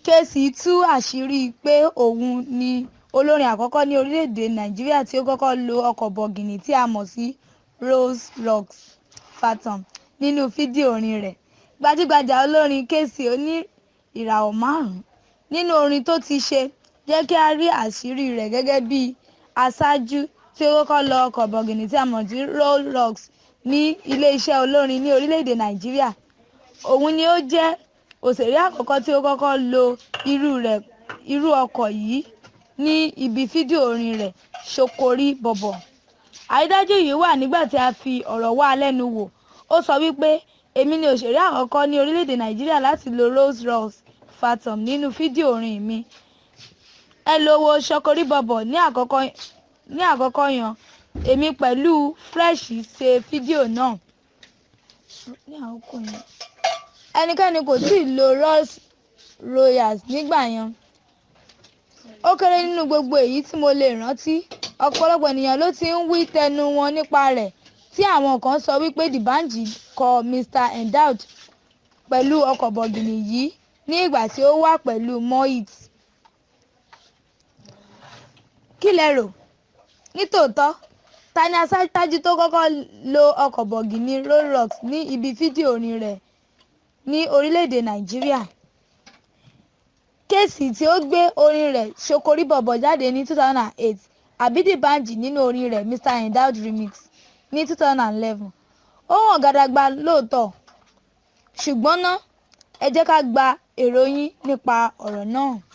Kcee tú àṣírí pé òun ni olórin àkọ́kọ́ ní orílẹ̀ èdè Nàìjíríà tí ó kọ́kọ́ lo ọkọ̀ bọ̀gìnnì tí a mọ̀ sí Rolls Royce Phantom nínú fídíò orin rẹ̀. Gbajúgbajà olórin Kcee oní ìràwọ̀ márùn-ún nínú orin tó ti ṣe, jẹ́ kí á rí àṣírí rẹ̀ gẹ́gẹ́ bí aṣáájú tí ó kọ́kọ́ lo ọkọ̀ bọ̀gìnnì tí a mọ̀ sí Rolls Royce ní ilé-iṣẹ́ olórin ní orílẹ̀ èdè Nàìjíríà. Òun ni ó jẹ́ òṣèré àkọ́kọ́ tí ó kọ́kọ́ lo irú ọkọ̀ yìí ní ibi fídíò orin rẹ̀ "Ṣokori Bọbọ̀". Àrídájú yìí wá nígbà tí a fi ọ̀rọ̀ wá a lẹ́nu wò, ó sọ wípé "Èmi ni òṣèré àkọ́kọ́ ní orílẹ̀ èdè Nàìjíríà láti lo Rolls Royce Phantom nínú fídíò orin mi. Ẹ lọ wo Ṣokori Bọbọ̀ ní àkókò yẹn, èmi pẹ̀lú Fresh ṣe fídíò náà. Ẹnikẹ́ni kò tíì lo Rolls Royce nígbà yẹn. Ó kéré nínú gbogbo èyí tí mo lè rántí. Ọ̀pọ̀lọpọ̀ ènìyàn ló ti ń wí tẹnu wọn nípa rẹ̀, tí àwọn kan sọ wípé D'Banj kọ Mr Endowed pẹ̀lú ọkọ̀ bọ̀gìnnì yìí ní ìgbà tí ó wà pẹ̀lú Mohit. Kí lẹ rò? Ní tòótọ́, ta ni aṣáájú tó kọ́kọ́ lo ọkọ̀ bọ̀gìnnì Rolls Royce ní ibi fídíò orin rẹ̀ ní orílẹ̀ èdè Nàìjíríà? Kcee tí ó gbé orin rẹ̀ Ṣokori Bọbọ̀ jáde ní 2008 àbí D'Banj nínú orin rẹ̀ Mr Endowed Remix ní 2011? Ó hàn gedegbe lóòótọ́, ṣùgbọ́n ná, ẹ jẹ́ ká gba èrò yín nípa ọ̀rọ̀ náà.